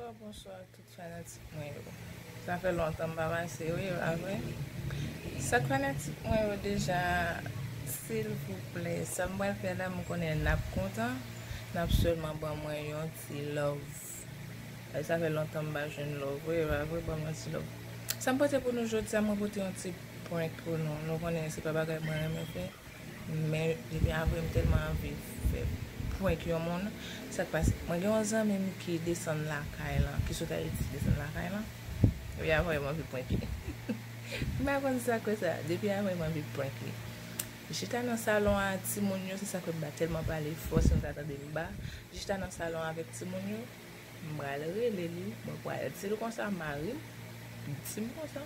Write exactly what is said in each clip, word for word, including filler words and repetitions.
Bonswa tout fanatik mwen yo. Sa fè lontan m pa pase, wi, pa vre? Sa k fanatik mwen yo deja, silvouplè, sa m pral fè la, m konnen n ap kontan, n ap sèlman ban mwen yon ti love. Ay, sa fè lontan m pa jwenn love, wi, pa vre? Ban m yon ti love. Sa m pote pou nou jodi a, mwen pote yon ti prank pou nou. Nou konnen se pa bagay mwen renmen fè. Men depi avan m tèlman anvi fè prank yon moun. Sa k pase? Mwen gen yon zanmi m ki desann lakay lan, ki sot Ayiti desann lakay lan. Depi avan m anvi prank li. M pa konn sa k fè sa. Depi avan m anvi prank li. Chita nan salon a, timoun yo, se sa k fè m pa tèlman pale fò, si nou ta tande m ba. Chita nan salon avèk timoun yo, m pral rele li, mwen pral di l konsa, mari m di m konsa.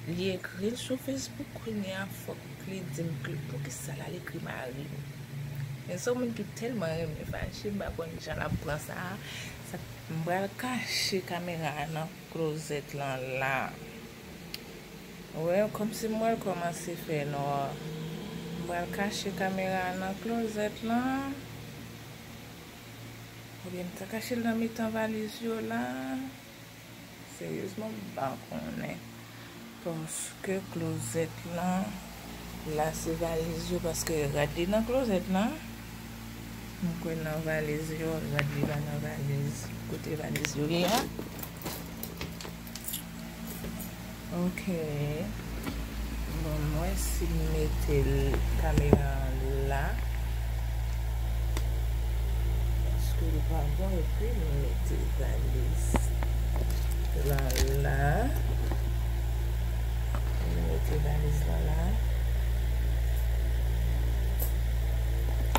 Li ekri l sou Facebook, kounye a fòk li di m ke poukisa l al ekri mari m. Men se yon moun ki tèlman renmen fache, m pa konn jan l ap pran sa. Sa, m pral kache kamera a nan klozèt lan la. Wè, kòmsi m wè l kòmanse fè nwa. M pral kache kamera a nan klozèt lan. Oubyen m ta kache l nan mitan valiz yo la. Seryezman, m pa konnen. Paske klozèt lan, la se valiz yo, paske rad li nan klozèt lan. M kwè nan valiz yo, rad li pa nan valiz. Kote valiz yo ye a? Ok. Bon, m wè si m mete l, kamera an la. Paske li pa bon, epi m mete valiz lan la. M mete valiz lan la.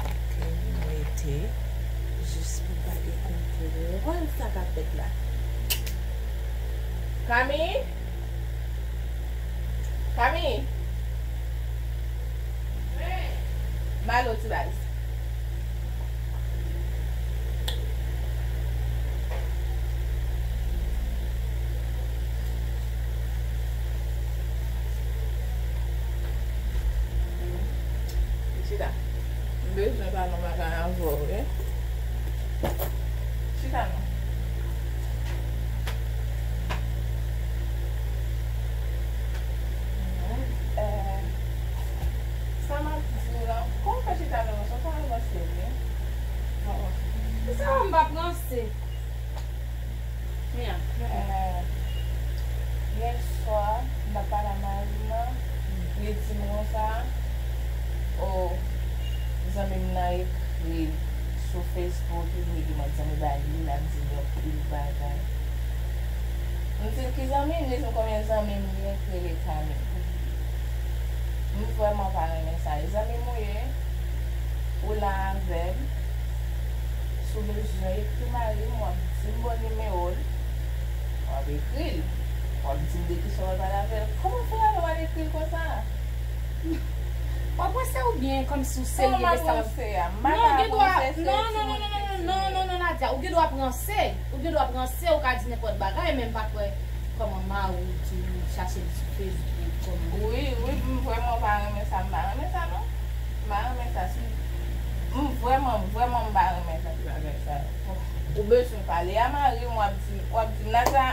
Ok, m mete. Jis pou pa gen kontwòl sa k ap fèt la. Kami? Kami? Malo ti baz. Chita. M bezwen pale yon bagay avè w, wi. Chita non. Eh, sa m ap di w la, kòman w fè chita la, sa w pa ranse vre? Sa m p ap ranse. Mia. Eh, yèswa, m t ap pale a mari m nan, li di m konsa, o, zanmi m nan ekri l sou Facebook, li vle di mwen zanmi ba li, l ap di m yon pil bagay. M di l ki zanmi, li di m konbyen zanmi m gen ki rele Kami. M vrèman pa renmen sa. E zanmi m ou ye, ou la avè m. Si w bezwen ekri mari m, w ap di m bon nimewo l. W ap ekri l. W ap di m de kisa w pral pale avè l. Kòman w fè ale w al ekri l konsa? W ap ranse oubyen kòmsi w serye de sa w ap di? Non, ou gen dwa, non, non, non, non, non, non, non, non, non, Nadia, ou gen dwa ap ranse, ou gen dwa ap ranse, ou ka di nenpòt bagay, men m pa kwè kòman mari w di w chache l sou Facebook, kòman. Wi, wi, m vrèman pa renmen sa, m pa renmen sa non. M pa renmen sa, si m vrèman, vrèman m pa renmen sa, ti bagay sa yo. Ou bezwen pale a mari m, w ap di, w ap di m, Nadia,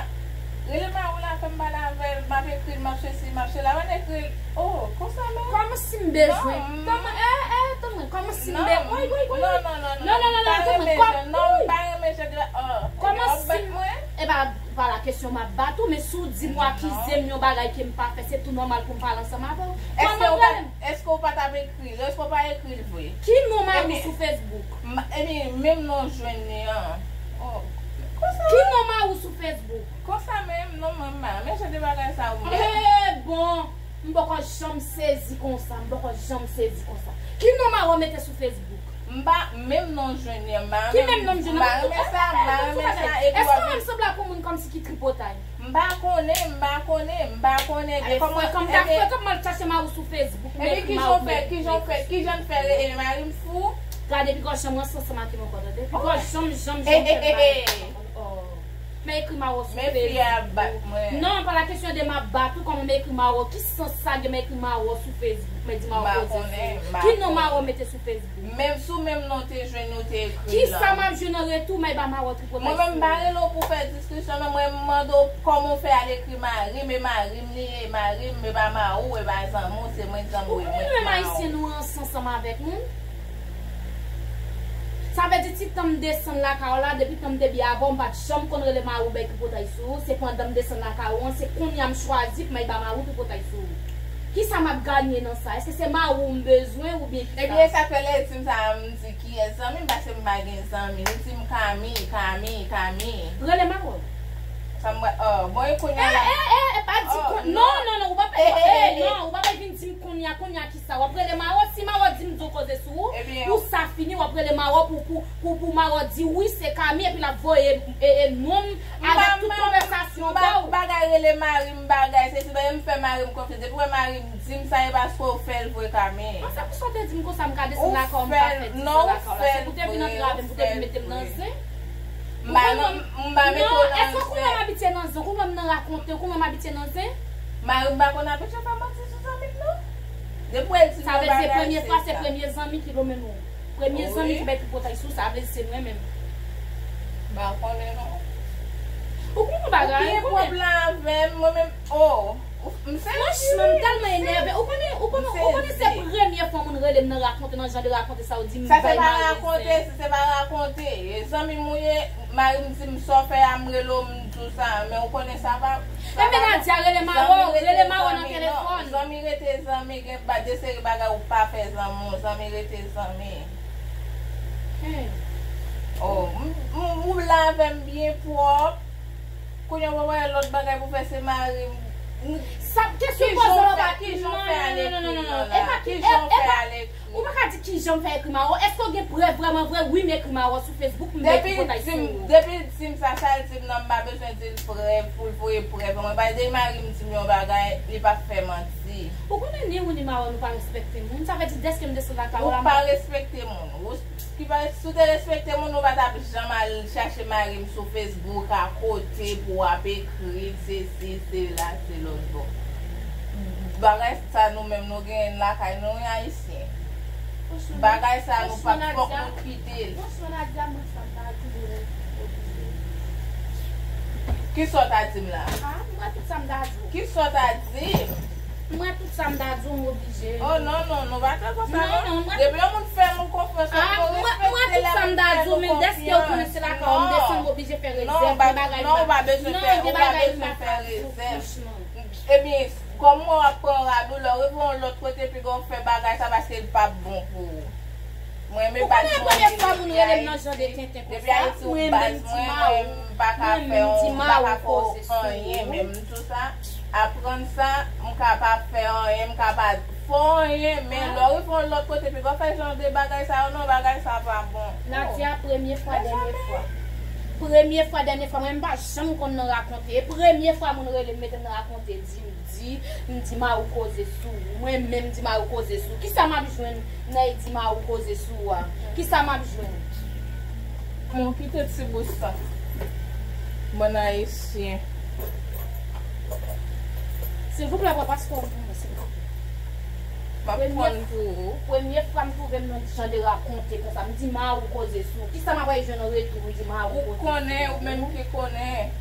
rele mari w la, fè m pale avè l, m ap ekri l, m ap sesi, m ap sela, w ann ekri l. Oh, konsa menm? Kòman si m bezwen? Non, m- Tann mwen, eh, eh, tann mwen, kòman si m Non, bezwen? Woy, woy, woy, non, woy. Non, non, non, non, non, non, tann mwen, kòm, non, m pa renmen jan de, oh, kòman si m, e pa, pa la kesyon m ap bat ou, men si w di m w akize m yon bagay ke m pa fè, se tou nòmal pou m pale ansanm avè w. Kòman w prale m? Èske w pa t ap ekri l? Èske w pa ekri l vre? Ki non mari w sou Facebook? Ebyen, menm non jwenn li an. Oh, konsa. Ki non mari w sou Facebook? Konsa menm, non, mwen, m pa renmen jan de bagay sa yo, mwen. Eh, bon, m poko janm sezi konsa, m poko janm sezi konsa. Ki non mari w mete sou Facebook? M pa, menm non jwenn li an, m pa renmen. Ki menm non jwenn li an? M pa renmen sa, m pa renmen sa, epi w ap vin. Èske w wè m sanble ak yon moun kòmsi ki tripotay? M pa konnen, m pa konnen, m pa konnen. Ebyen, kòman, kòm ta fè, kòman m al chache mari w sou Facebook, m ekri mari w, m ekri, m ekri. Epi kijan w fè, kijan w fè, kijan w fè rele mari m fou? Gade, pi gòj janm ranse ansanm ak li ankò, tande? Pi gòj janm, janm, janm fè m pale. Oh. M ekri Maro sou Facebook. Non, pa la kesyon de m ap bat ou, kòman m ekri Maro? Ki sans sa gen m ekri Maro sou Facebook? M di Maro koze sou. Ki non Maro mete sou Facebook? Menm sou menm non te jwenn ou te ekri la. Kisa m ap jwenn an retou, m ay ba Maro tripotay sou. Mwen menm m pa rele w pou fè diskisyon non, mwen m mande w kòman w fè al ekri mari m, e mari m li ye, mari m, e pa mari w, e pa zanmi w, se mwen zanmi w, e mwen ki mari w. Ou konnen nou menm ayisyen nou ranse ansanm avèk moun. Sa vle di ti tan m desann lakay w la, depi tan m te byen avè w, m pa t janm konn rele mari w bay tripotay sou ou, se pandan m desann lakay ou an, se kounye a m chwazi pou m ay ba mari w tripotay sou ou. Kisa m ap ganye nan sa? Èske se mari w m bezwen oubyen kisa? Ebyen, sa k fè lè di m sa a, m di kiyès zanmi m, paske m pa gen zanmi. Li di m Kami, Kami, Kami. Rele mari w. Sa m wè, oh, bon, e kounye a la. Eh, eh, eh, pa di kon-, non, non, non, ou pa, eh, non, ou pa vin di m kounye a, kounye a kisa? W ap rele Maro, si Maro di m di w koze sou ou, pou sa fini, w ap rele Maro pou, pou, pou, pou Maro di wi, se Kami, epi l ap voye, e, e, non m avèk tout konvèsasyon ba w. M pa, m pa, m pa bagay rele mari m bagay, se si bagay m fè mari m konfyans. Depi w wè mari m di m sa, e paske w fè l vre, Kami. An, se pou sa w te di m konsa, m ka desann lakay w, m ka fè di sa lakay w la. Se pou te vin antrave m, pou te vin mete m nan zen. M pa nan, m pa mete w nan zen. Non, èske w konnen m abitye nan zen? Ou konnen m nan rakonte, ou konnen m abitye nan zen? Mari m pa konn abitye fè manti sou zanmi m, non. Depi w di m yon bagay, se sa. Sa vle di se premye fwa, se premye zanmi ki lonmen nou. Premye zanmi ki bay tripotay sou, sa vle di se mwen menm. M pa konnen, non. Ou konnen yon bagay, ou konnen. Ou gen pwoblèm avè m, mwen menm, oh. Franchman, m tèlman enève. Ou konnen, ou konnen, ou konnen se premye fwa moun rele m nan rakonte, nan jan de rakonte sa, ou di m bay mari zen. Sa se pa rakonte, se pa rakonte. E zanmi m ou ye, mari m di m sa w fè a, m rele w, m di w sa. Men ou konnen sa pa, sa pa bon. Ebyen, Nadia, rele Maro, rele Maro nan telefòn. Zanmi rete zanmi, gen ba-, de seri bagay ou pa fè zanmi w, zanmi rete zanmi. Hmm. Oh, m, m, ou la avè m byen pwòp. Kounye a w pa wè lòt bagay pou fè se mari m. Sa, kesyon poze w pa, kijan w fè al ekri nan la? Kijan w fè al ekri? Ou pa ka di kijan m fè ekri Maro. Èske w gen prèv vrèman vre? Wi, m ekri Maro sou Facebook, m bay tripotay sou ou. Depi l di m sa, sa l di m nan, m pa bezwen di l prèv pou l voye prèv. Mwen pa de mari m di m yon bagay, li p ap fè manti. Ou konnen ni ou ni Maro nou pa respekte moun. Sa vle di dèske m desann lakay ou la, m pa respekte moun. Ki pa, si w te respekte moun, ou pa t ap janm al chache mari m sou Facebook, a kote pou w ap ekri, sesi, sela, se lòt bò. Bagay sa nou menm nou genyen lakay nou, wi, ayisyen. Bagay sa nou pa, fòk nou kite l. Franchman, Nadia, mwen sa m ta di w, oblije. Kisa w ta di m la? Ah, mwen tout sa m ta di w. Kisa w ta di m? Mwen tout sa m ta di w, m oblije. Oh, non, non, nou pa fè konsa, non. Non, non, mwen. Depi yon moun fè nou konfyans, fòk nou respekte lè moun fè nou konfyans. Ah, mwen, mwen tout sa m ta di w, men dèske ou konnen se lakay ou m desann, m oblije fè rezèv, gen bagay m pa, non, gen bagay m pa ka di w, franchman. Ebyen, kòm mwen w ap pran rad ou, lè w rive yon lòt kote, piga w fè bagay sa paske l p ap bon pou ou. Mwen menm pa di mwen depi Ayiti, depi Ayiti ou baz mwen, mwen m pa ka fè yon, m pa ka fè w anyen menm tou sa. Aprann sa, m ka pa fè anyen, m ka pa fè w anyen, men lè w rive yon lòt kote, piga w fè jan de bagay sa yo, non, bagay sa pa bon. Nadia, premye fwa, dènye fwa. Premye fwa, dènye fwa, mwen m pa janm konn nan rakonte. E premye fwa moun rele m, mete m nan rakonte, di m di, m di mari w koze sou ou. Mwen menm di mari w koze sou ou. Kisa m ap jwenn nan e di mari w koze sou ou a? Kisa m ap jwenn? Bon, kite ti bout sa. Bann ayisyen. Silvouplè, pran paspò m pou mwen, silvouplè. M ap pran l pou ou. Premye fwa m twouve m nan jan de rakonte konsa. M di mari w koze sou ou. Kisa m ap al jwenn an retou? M di mari w koze sou ou. Ou konnen, ou menm ki konnen.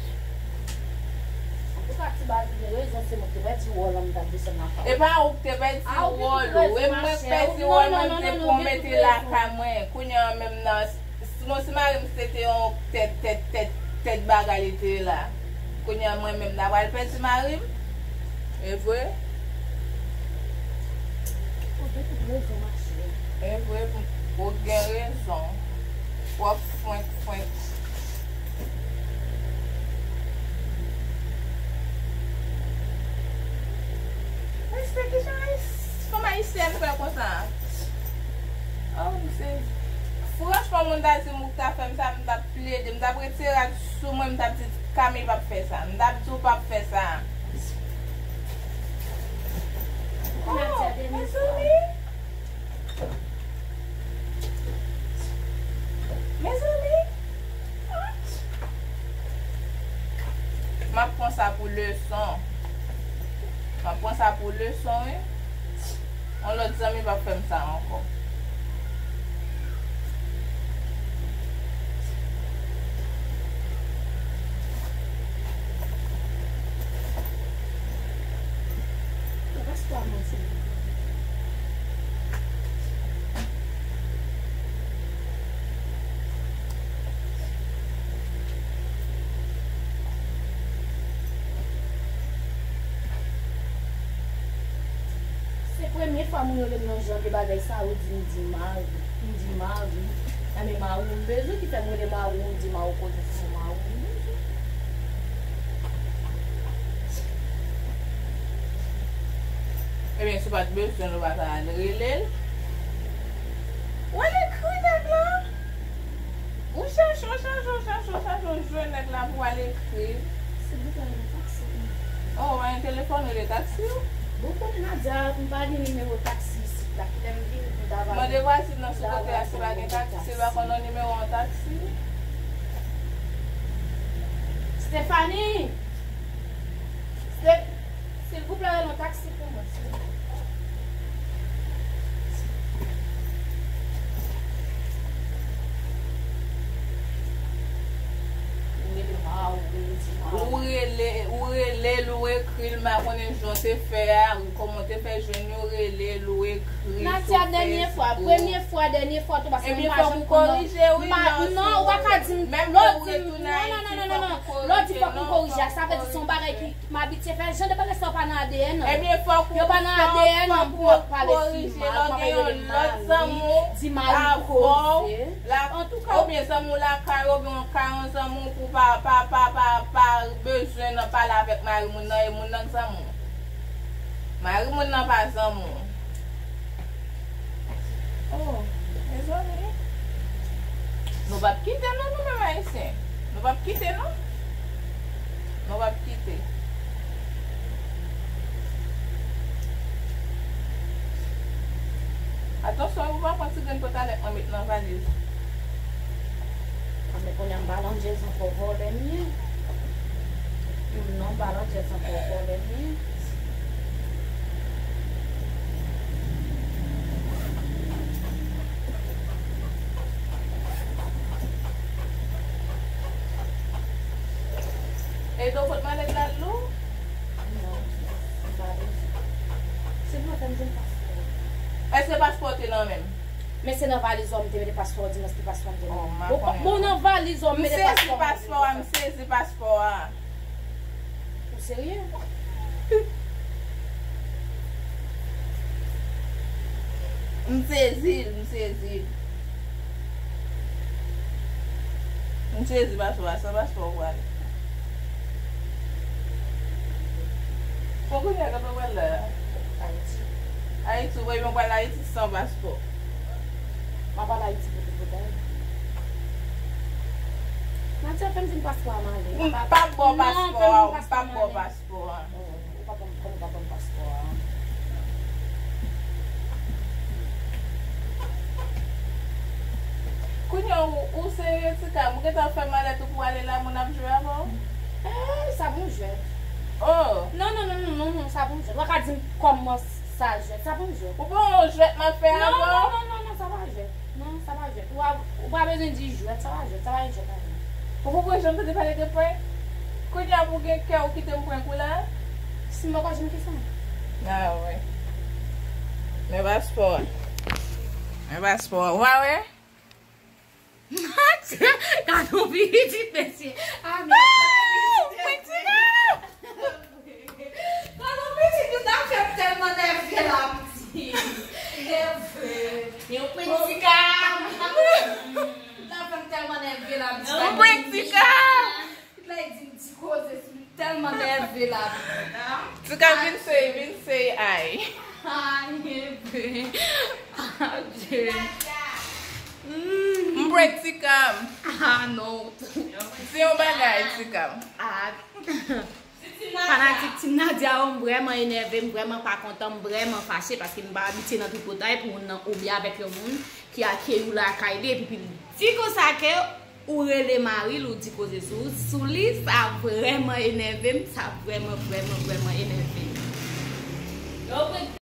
Antouka, ti baz, ou gen rezon, se mwen ki te pèdi wòl lan, m t ap desann lakay ou. E pa ou ki te pèdi wòl ou, e mwen k pèdi wòl mwen, m te pran mete lakay mwen. Kounye a menm nan, si, bon, si mari m se te yon tèt, tèt, tèt, tèt bagay li te ye la, kounye a mwen menm, m ta pral pèdi mari m? E vre? Ou gen tout rezon, ma chère. E vre, ou gen rezon. W ap fwenk, fwenk. Mesye, kijan fanm ayisyèn fè konsa? Oh, m sezi. Franchman, moun ta di m ou k ta fè m sa, m t ap plede, m t ap retire rad sou mwen, m t ap di Kami p ap fè sa. M t ap di w p ap fè sa. Oh, mezanmi. Mezanmi. Sa pou leson. M ap pran sa pou leson, wi. Yon lòt zanmi p ap fè m sa ankò. Se premye fwa moun rele m nan jan de bagay sa, ou di m di mari, m di mari. Enben mari w m bezwen ki fè m rele mari w, m di mari w kote sou mari w m bezwen. Ebyen, si w pa t bezwen l, ou pa ta al rele l. Ou al ekri nèg la. Ou chèche, ou chèche, ou chèche, ou chèche, ou jwenn nèg la pou w al ekri. Silvouplè, rele taksi pou mwen. Oh, ou pa gen telefòn, rele taksi w? Bon, konnen Nadia, m pa gen nimewo taksi isit la. Kilè m vini pou m ta va... Mande vwazin nan sou kote a si pa gen taksi, si l pa konn yon nimewo yon taksi. Stephanie! Steph-, silvouplè, rele yon taksi pou mwen, silvouplè. Ou rele ma, ou rele di ma. Ou rele, ou rele l, ou ekri l, m pa konnen jan w te fè a, kòman w te fè jwenn li, ou rele l, ou ekri l sou Facebook. Nadia, dènye fwa, premye fwa, dènye fwa, tou, paske m pa janm konn nan... Ebyen, fòk ou korije, wi, lè w sou... Non, ou pa ka di m, lè w di m, non, non, non, non, non, lè w di fòk m korije a, sa vle di se yon bagay ki m abitye fè, jan de bagay sa yo pa nan A D N an. Ebyen, fòk ou, yo pa nan A D N an pou yo pale fi mal, pou yo pale mari, di mari koze. Antouka, oubyen zanmi w lakay, oubyen w ka yon zanmi w pou pa, pa, pa, pa, pa bezwen nan pale avèk mari moun nan, e moun nan k zanmi w. Mari moun nan pa zanmi w. Oh, mezanmi. Nou p ap kite non, nou menm Ayisyen. Nou p ap kite non. Nou p ap kite. Atansyon, ou pa pran ti grenn pantalèt mwen met nan valiz. Anben, kounye a m pa landjèz ankò, vòlè m ye. Non, m pa landjèz ankò, vòlè m ye. Edo, pot malèt la lou? Non, m pa bezwen. Silvouplè, fè m jwenn paspò. Èske paspò w te nan men m? Men se nan valiz ou m te mete paspò, di mwen se te paspò m te nan men m. Bon, nan valiz ou m mete paspò m. M sezi paspò a, m sezi paspò a. Ou serye? M sezi l, m sezi l. M sezi paspò a, san paspò ou prale. Bon, kounye a, kote w pral la? Ayiti. Ayiti, ou prale, ou pral Ayiti san paspò. M ap al Ayiti pou tout bagay. Nadia, fè m jwenn paspò a m ale. M p ap ba w paspò a, m p ap ba w paspò a. Ou pa ban m, kòman w pa ban m paspò a? Kounye a, ou, ou serye, Tika? M gentan fè malèt ou pou ale la, moun ap jwe avè w? Eh, sa bon jwèt. Oh. Non, non, non, sa bon jwèt. Ou pa ka di m kòman sa jwèt, sa bon jwèt. Ou pa wè yon jwèt m ap fè avè w? Non, non, non, non, non, sa pa jwèt. Non, sa pa jwèt. Ou pa, ou pa bezwen di jwèt, sa pa jwèt, sa pa jwèt avè m. Ou konprann jan m tande pale de prank? Kounye a pou gen kè ou kite m prank ou la? Si m poko janm kisa? Ah, wi. Men paspò a. Men paspò a. Ou pa wè? Gade yon pitit, mesye. Ah, men... Gade yon pitit, nou ta fè m tèlman nève la, pitit. Nève. Yon prank Tika. Nou ta fè m tèlman nève la, pitit. Yon prank Tika. Pitit la, li di m ti koze sou li, tèlman nève la, pitit. Tika, vin sey, vin sey, ay. Ay, bebe. Adye. M prank Tika. Ah, non. Di yon bagay, Tika. Ah. Fanatik Team Nadia yo, m vrèman enève, m vrèman pa kontan, m vrèman fache, paske m pa abitye nan tripotay pou moun nan oubyen avèk yon moun ki akeyi w lakay li, epi, epi l di konsa ke Ou rele mari l, ou di koze sou, sou li, sa vrèman enève m, sa vrèman, vrèman, vrèman enève m.